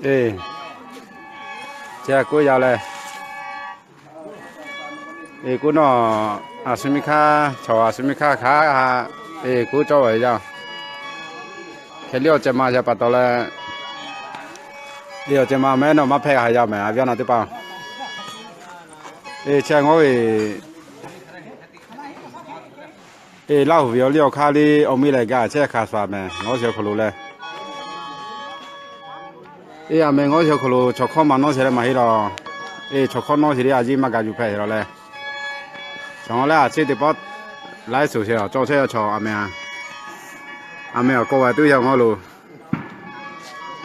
Eˬ, chi k'oˆ yaˇ leh, eˬ, k'oˆ nawˬ, a shu miˇ hkaˇ, chaw a shu miˇ hkaˇ hk'a, eˬ, k'oˆ cawˇ ve yaˇ. Hk'e liˇ awˬ ceh ma yaˇ pa taw leh, eˬ, awˬ ceh ma mehˉ nawˬ maˇ hpehˇ g'a yaˇ mehˍ, a viˉ a nyi teˇ hpaˍ. Eˬ, chi ngawˇ ve, eˬ, Laˇ huˍ ve awˬ liˇ awˬ hk'aˇ liˇ awˬ miˇ lehˬ gaˬ chehˇ hk'a shuˍ mehˍ, ngawˇ shehˍ awˬ hk'aw lo leh. Eˬ, a mehˍ ngawˇ shehˍ awˬ hk'aw lo chaw hkawˇ maˇ nawˇ shehˍ leh maˇ heˆ law. Eˬ, chaw hkawˇ nawˇ shehˍ leh a yiˇ maˇ gaˬ yuˬ hpehꞈ law leh. Chaw leh a ciˉ teˇ pawˆ laiˉ suˍ shehˍ awˬ cawˇ chehˇ chaw a mehˍ, a mehˍ awˬ k'aw ve tuˉ yaˇ ngawˇ lo.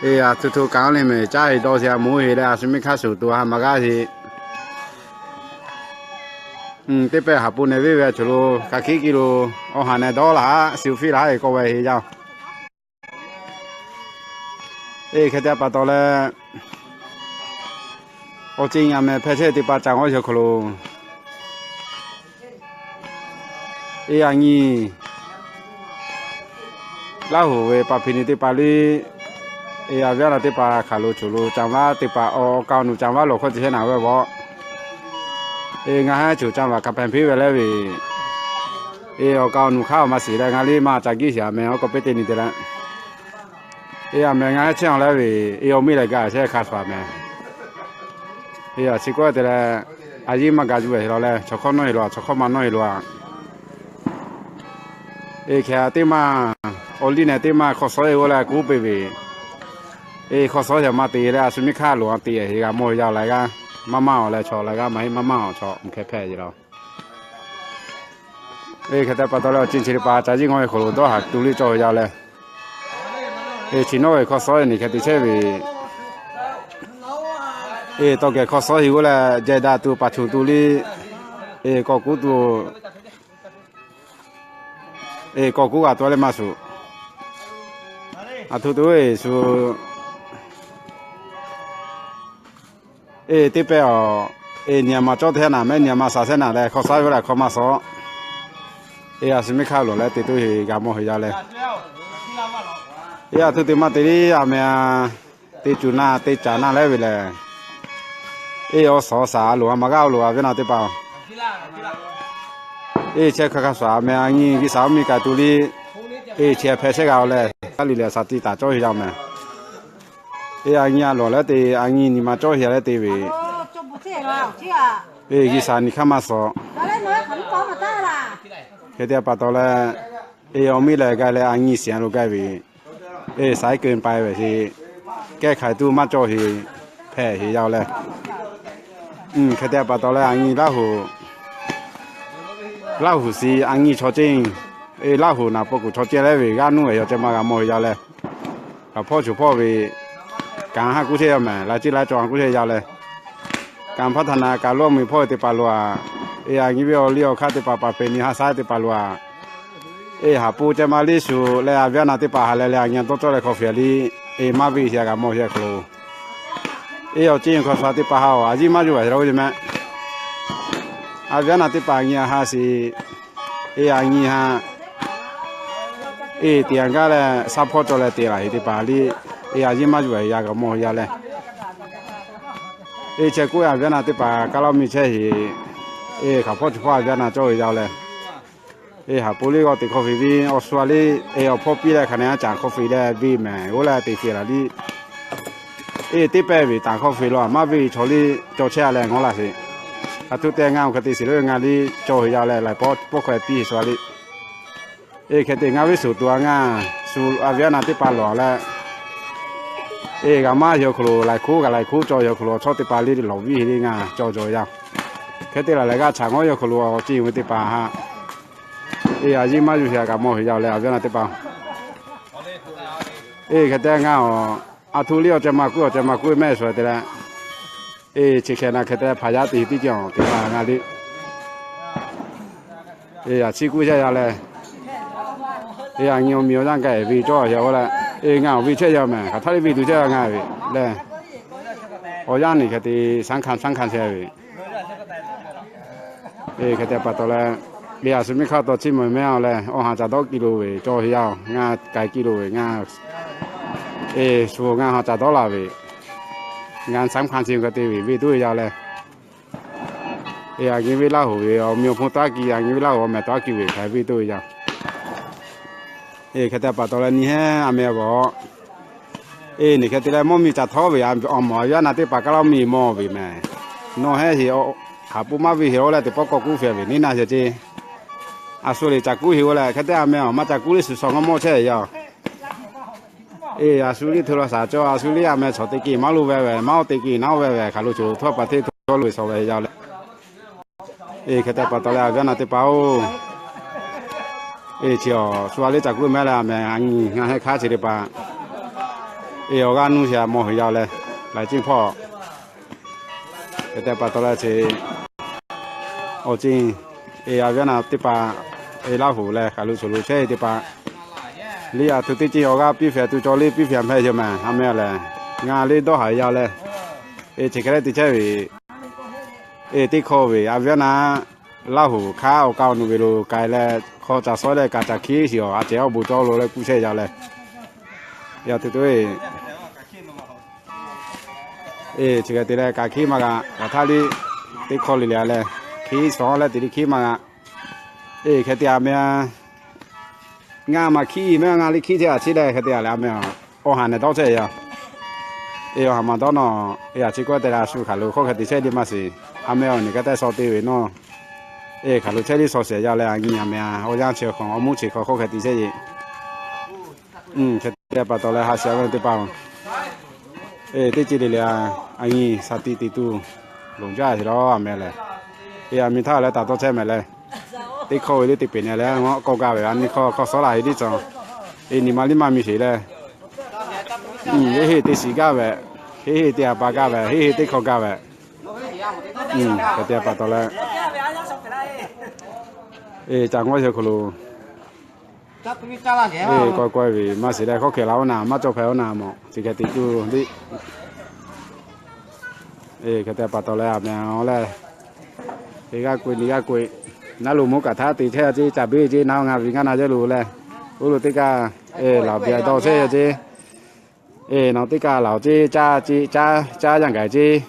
Eˬ, a htoꞈ htoꞈ kaꞈ le mehˍ caˇ heˍ dawˇ sheˍ a moˍ heˍ leh a shu miˇ hkaˇ shuˍ tuˬ ha maˇ g'aˇ sheˍ. Teˇ pehˇ haˍ pu nehˬ venˇ ve a choˬ lo hk'aˬ hkiˉ ki lo awˬ ha nehˬ dawˇ laˬ haˉ, shu fiˇ laˬ haˉ e k'aw ve heˍ yaˇ. Eˬ, hk'e te pa taw leh, awˬ ceuˬ nyi a mehˍ hpehˇ chehˇ teˇ hpaˍ ca ngawˇ shehˍ awˬ hk'aw lo. Eˬ, a nyi Laˇ huˍ ve pa hpeꞈ nyi teˇ hpaˍ liˇ, eˬ, a viˉ a nyi teˇ hpaˍ hk'aˬ lo choˬ lo caˍ vaˇ teˇ hpaˍ awˬ kaˍ awˬ nuˬ caˍ vaˇ lawˬ hkawˇ te chehˇ naˍ ve vawˆ. Eˬ, ngaˬ haˉ choˬ caˇ vaˬ hk'a hpehꞈ hpeˇ ve leh ve, eˬ, awˬ kaˍ awˬ nuˬ hk'aˇ awˬ ma shiˍ leh ngaˬ liˇ maˇ ca giˇ shiˍ a mehˍ awˬ k'aw peˇ te nyi te leh. Eˬ, a mehˍ ngaˬ haˉ chehˇ awˬ leh ve, eˬ, awˬ miˇ lehˬ gaˬ chehˇ hk'a shuˍ a mehˍ. Eˬ, a chi k'oˆ te leh, a yiˇ maˇ gaˬ yuˬ ve heˍ law leh, chaw hkawˇ nawˇ heˍ law, chaw hkawˇ maˇ nawˇ heˍ law a. Eˬ, hk'e teˇ maˇ, awˬ liˇ nehˬ teˇ maˇ hk'aw suh e g'oˇ leh kuˉ peˇ ve. Eˬ, hk'aw suh yaꞈ maˇ te leh a shu miˇ hk'aˇ loˍ a te heˍ g'a mawˬ yaˇ laiˬ g'aˇ, maˇ maˇ awˬ leh chaw laiˬ g'aˇ maˇ heˆ maˇ maˇ awˬ chaw mvuhˇ hkeh hpehꞈ e law. Eˬ, hk'e te pa taw leh awˬ ceuˬ chi teˇ hpaˍ ca yiˇ ngawˇ ve hk'aw lo dawˇ haˍ tu liˇ cawˇ ve yaˇ leh. Eˬ, chi nawˉ ve hk'aw suh e nyi hk'e te chehˇ ve. Eˬ, tawˇ kehˬ hk'aw suh heˍ g'oˇ leh jehˬ daꞈ tuˬ paˍ chuˬ tu liˇ. Eˬ, kawꞈ kuˉ tuˬ, eˬ, kawꞈ kuˉ g'a tuˬ leh maˇ shuˍ. A htoꞈ tuˬ eˬ shuˍ. Eˬ, teˇ pehˇ awˬ, eˬ, nyi a ma cawˇ teˇ hehˉ naˍ mehˉ nyi a ma shaˍ shehˉ naˍ leh hk'aw suh ve leh hk'aw maˇ suh. Eˬ, a shu miˇ hk'aˇ loˍ leh te tuˬ heˍ g'a mawˬ heˍ yaˇ leh. Eˬ, a htoꞈ te maˇ te liˇ a mehˍ a, te cuˬ na te caˍ na leh ve lehˬ. Eˬ, awˬ suhˍ awˬ shaˍ a loˍ a ma g'aˇ awˬ loˍ a viˉ na teˇ hpaˍ. Eˬ, chehˇ hk'a hk'a shuˍ a mehˍ a nyi G'uiˬsha mvuhˇ miˬ k'ai tu liˇ. Eˬ, chi hpehꞈ chehˇ g'a awˬ leh, taˇ liˬ lehˬ shaˍ tiꞈ taˍ cawˇ heˍ yaˇ mehˍ. Eˬ, a nyi a loˍ leh te, a nyi nyi ma cawˇ heˍ leh te ve. Eˬ, G'uiˬsha nyi hk'aˇ maˇ suh. Hk'e te pa taw leh, eˬ, awˬ miˇ lehˬ gaˬ leh a nyi shiˍ a loˍ gaˬ ve. Eˬ, saiˉ keu pai ve sheˍ. Kehˉ hk'aiˍ tuˬ maˇ cawˇ heˍ, hpehꞈ heˍ yaˇ leh. Hk'e te pa taw leh a nyi Laˇ huˍ, Laˇ huˍ shiˍ a nyi chaw ceˇ. Eˬ, Laˇ huˍ naˍ pawˆ kuˬ chaw ceˇ leh ve g'aˇ nuˇ ve awˬ ceh ma g'a mawˬ heˍ yaˇ leh. Kaꞈ hpawˇ choˬ hpawˇ ve, kaꞈ haˉ kuˉ chehˇ yaˇ mehˍ, la ciˉ la cawˬ haˉ kuˉ chehˇ yaˇ leh. Kaꞈ hpaˇ htaꞈ na kaꞈ loˇ mvuhˇ hpawˇ ve teˇ hpaˍ loˬ a. Eˬ, a nyi ve awˬ liˇ awˬ hk'aˇ teˇ hpaˍ paˍ peꞈ nyi ha shaˉ teˇ hpaˍ loˬ a. Eˬ, haˍ pu ceh ma liˇ shuˍ leh a viˉ a na teˇ hpaˍ ha leh leh a nyi a dawˇ cawˇ leh hk'aw feꞈ a liˇ. Eˬ, maˇ ve sheˍ a g'a mawˬ heˍ a hk'aw lo. Eˬ, awˬ ceˇ hk'aw sha teˇ hpaˍ ha a, a yiˇ maˇ yuˬ a sheˍ la oˇ ve mehˆ. A viˉ a na teˇ hpaˍ nyi a ha sheˍ. Eˬ, a nyi ha. Eˬ, te a gaˇ leh shaˉ hpawˇ cawˬ leh te laˬ heˍ teˇ hpaˍ liˇ. Eˬ, a yiˇ maˇ yuˬ a heˍ a g'a mawˬ heˍ yaˇ leh. Eˬ, chehˇ kuˉ a viˉ a na teˇ hpaˍ kaˇ laˇ miˇ chehˇ heˍ. Eˬ, hkaˍ hpawˇ chi hpawˇ a viˉ a na cawˇ ve yaˇ leh. Eˬ, haˍ pu liˇ g'aw teꞈ hk'aw feꞈ viˇ awˬ shu a liˇ. Eˬ, awˬ hpawˇ piˇ leh hk'aˬ nehˬ a caˍ hk'aw feꞈ leh ve mehˍ g'oˇ leh te feꞈ laˬ liˇ. Eˬ, teˇ pehˇ ve taˍ hk'aw feꞈ lo a maˇ ve chaw liˇ cawˬ chehˇ a leh ngawˬ laˬ sheˍ. A htoꞈ te ngaˬ awˬ hk'e te shiˍ lo ngaˬ liˇ cawˬ heˍ yaˇ leh laiˬ pawˆ hk'aw e piˇ heˍ shu a liˇ. Eˬ, hk'e te ngaˬ viˉ shuˍ tuˬ a ngaˬ shu a viˉ a na teˇ hpaˍ lawˬ leh. Eˬ, g'a maˇ heˍ awˬ hk'aw lo laiˬ hkuˉ g'a laiˬ hkuˉ cawˬ heˍ awˬ hk'aw lo chaw teˇ hpaˍ liˇ lawˬ viˇ heˍ liˇ ngaˬ cawˬ cawˬ yaˇ. Hk'e te laˬ leh g'aˇ chaꞈ ngawˉ heˍ awˬ hk'aw lo awˬ ceˇ ve teˇ hpaˍ ha. Eˬ, a yiˇ maˇ yuˬ sheˍ a g'a mawˬ heˍ yaˇ leh a viˉ a na teˇ hpaˍ. Eˬ, hk'e te ngaˬ a htoꞈ liˇ awˬ ceh ma kuˉ awˬ ceh ma kuˉ mehˆ shuˍ te leh. Eˬ, chi hk'e na hk'e te hpaˍ yaˇ teˇ tiˉ cawˬ teˇ hpaˍ ngaˬ liˇ. Eˬ, a ciˉ kuˉ chehˇ yaˇ leh. Eˬ, a nyi awˬ miˬ awˬ yanˇ gaˬ ve cawˇ a sheˍ a leh. Eˬ, ngaˬ awˬ ve chehˇ yaˇ mehˍ hk'aˬ htaˇ liˇ ve tuˬ chehˇ yaˇ ngaˬ ve leh. Awˬ yanˇ neˬ hk'e te shaˉ hkanˍ shaˉ hkanˍ chehˇ ve. Eˬ, hk'e te pa taw leh, eˬ, a shu miˇ hk'aˇ taw chiˇ mvuh mehˉ a leh awˬ ha caˍ dawˇ ki lo ve cawˬ heˍ yaˇ ngaˬ k'ai ki lo ve ngaˬ. Eˬ, shu ngaˬ ha caˍ dawˇ laˬ ve. Ngaˬ saˉ hkanˇ chi kaꞈ te ve venˇ toˆ ve yaˇ leh, e, aˬ nyi venˇ Laˇ huˍ ve awˬ meh awˬ hponˇ taˇ kiˇ, aˬ nyi venˇ Laˇ huˍ awˬ meh taˇ kiˇ ve hk'aˬ hk'e venˇ toˆ ve yaˇ. E, hk'e te pa taw leh nyi heˉ a meh g'awˬ. E, neˬ hk'e te leh mvuhˇ miˬ caˬ htawˇ ve awˬ mawˬ aˬ yaˇ naˬ teˇ hpaˍ kaꞈ Laˇ huˍ miˬ mawˬ ve mehˍ. Nawˬ heˉ sheˍ, hk'aˬ pun maˇ ve sheˍ-oˬ leh teˇ pawˆ kawˆ kuˉ hpehꞈ ve neˇ naˇ sheˍ ceˇ. A shu le caˬ kuˉ heˍ-oˬ leh hk'e te a meh awˬ maˇ caˬ kuˉ liˇ suhˍ shawˍ ngaˇ mawˇ chehˇ yaˇ. E, a shu liˇ hto la shaˍ cawˇ, a shu liˇ a meh chaw teˇ keˇ maˇ lo ve ve, maˇ oˇ teˇ keˇ naˉ oˇ ve ve hk'aˬ lo choˬ htawˇ pa hteˇ htawˇ lo ve shawˍ ve yaˇ leh. E, hk'e te pa taw leh aˬ yaˇ naˬ teˇ hpaˍ-oˬ, e, chi awˬ shu a liˇ caˬ kuˉ mehˍ leh a meh a nyi ngaˬ heˉ hk'aˇ chi teˇ hpaˍ, e, awˬ g'aˇ nuˇ sheˍ a mawˬ ve yaˇ leh, laiˬ ceˇ hpawˇ hk'e te pa taw leh chi awˬ ceˇ, e, aˬ yaˇ naˬ teˇ hpaˍ, e, Laˇ huˍ leh hk'aˬ lo choˬ lo chehˇ ve teˇ hpaˍ, liˇ a htu teˇ ceˇ awˬ g'aˇ piˇ hpehꞈ tuˬ cawˬ liˇ piˇ hpehꞈ hpehꞈ yoˬ mehˍ. A meh lehˬ, ngaˬ liˇ dawˇ haˍ ve yaˇ leh, e, chi hk'e leh te chehˇ ve, e, teˇ hkawˇ ve aˬ yaˇ naˬ Laˇ huˍ hk'aˇ awˬ ka awˬ nu ve lo k'ai leh hk'aw caˬ sawˉ leh kaꞈ caˬ hkiˉ shiˍ awˬ a cehˬ awˬ bon cawˇ lo leh kuˇ chehˇ yaˇ leh, yaˇ te to e, e, chi hk'e te leh kaꞈ hkiˉ maˇ g'a, kaꞈ htaˇ liˇ teˇ hkawˇ le le a leh, hkiˉ shawˍ leh te liˇ hkiˉ maˇ g'a. E, hk'e te a meh a, ngaˬ maˬ hkiˉ mehˍ, ngaˬ liˇ hkiˉ chehˇ a chi leh hk'e te a leh a meh a, awˬ haˍ nehˬ dawˇ chehˇ yaˇ. E, awˬ haˍ maˬ dawˇ nawˬ, e, a chi k'oˆ te leh a shu hk'aˬ lo hk'oˆ hk'e te chehˇ liˇ maˇ shiˍ. A meh awˬ nyi ka te shaw te ve nawˇ, e, hk'aˬ lo chehˇ liˇ shaw shiˍ yaˇ leh a nyi a meh a, awˬ yanˇ chi hk'awꞈ awˬ mvuhˇ chi hk'awꞈ hk'oˆ hk'e te chehˇ yeˬ. Hk'e te pa taw leh ha shiˍ a ve teˇ hpaˍ-oˬ, e, teˇ ceuˬ le le a, a nyi shaˍ tiꞈ te tuˬ loˍ jaˇ sheˍ lawˬ a meh lehˬ, e, a miˬ htaˇ leh taˍ dawˇ chehˇ mehˍ leh, teˇ hkawˇ ve liˇ te peˬ nehˬ leh, ngaˬ k'awꞈ gaˇ ve a nyi hkawˇ hkawˇ sawˉ laˇ heˍ liˇ cawˬ. E, nyi ma liˇ maˇ miˬ sheˍ leh, heˆ heˆ te shiˍ gaˇ ve, heˆ heˆ te a pa gaˇ ve, heˆ heˆ teˇ hkawˇ gaˇ ve, hk'e te pa taw leh, e, ca ngawˇ sheˍ hk'aw lo e, kawˆ kawˆ ve maˇ shiˍ leh hk'oˆ hk'e la oˇ naˍ maˇ cawˬ hpehꞈ oˇ naˍ mawˬ chi hk'e te tuˬ liˇ. E, hk'e te pa taw leh a meh a leh, teˇ g'aˇ k'oˆ e nyi g'aˇ k'oˆ e, naˉ lo mvuhˇ kaꞈ htaˇ te chehˇ a ceˇ, ca biˇ ceˇ naˉ ngaˬ ve ngaˇ na yehˇ lo leh, oˇ lo teˇ kaˇ, e, laˬ biˬ dawˇ chehˇ a ceˇ. E, nawˬ teˇ kaˇ laˬ ceˇ, caˇ ceˇ, caˇ caˇ yaˇ gaˬ ceˇ.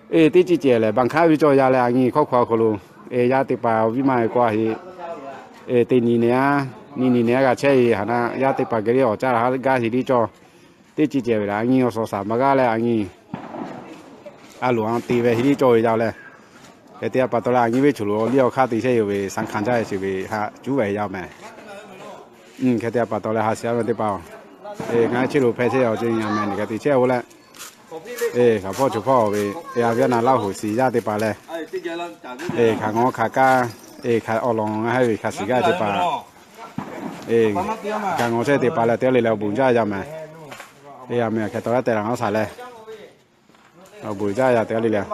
E, teˇ ceuˬ cehˬ lehˬ baˬ hk'aˉ viˇ cawˇ yaˇ leh a nyi hkawˇ hk'aw hk'aw lo, e, yaˇ teˇ hpaˍ viˇ ma e k'o a heꞈ, e, teˇ nyi nehˬ a, nyi nyi nehˬ a g'a chehˇ e haꞈ na yaˇ teˇ hpaˍ geh liˇ awˬ caˇ la haˉ gaˇ heˍ liˇ cawˇ. Teˇ ceuˬ cehˬ ve lehˬ a nyi awˬ suhˍ shaˍ maˍ g'aˇ leh a nyi a loˍ a te ve heˍ liˇ cawˇ ve yaˇ leh, hk'e te pa taw leh a nyi venˇ choˬ lo liˇ awˬ hk'aˇ te chehˇ yoˬ ve saˍ hkanˍ jaˇ ve chi ve haꞈ cuˉ ve yaˇ mehˍ. Hk'e te pa taw leh ha shiˍ a ve teˇ hpaˍ-oˬ, e, ngaˬ hui chehˇ lo hpehˇ chehˇ awˬ ceˇ a meh nyi hk'e te chehˇ oˬ leh, e, hkaˍ hpawˇ choˬ hpawˇ ve, e, a viˉ a naˍ Laˇ huˍ shiˍ yaˇ teˇ hpaˍ leh, e, hkaꞈ ngawˬ hkaꞈ kaˇ, e, hk'aˬ awˬ lawn ngaˬ hui ve hkaꞈ shiˍ gaˇ teˇ hpaˍ, e, hkaꞈ ngawˬ chehˇ teˇ hpaˍ leh teˇ g'aˇ le leh awˬ bon jaˇ yaˇ mehˍ. E, a meh hk'e taw g'aˇ tehꞈ la ngaˬ shaˍ leh, awˬ bon jaˇ yaˇ teˇ g'aˇ le leh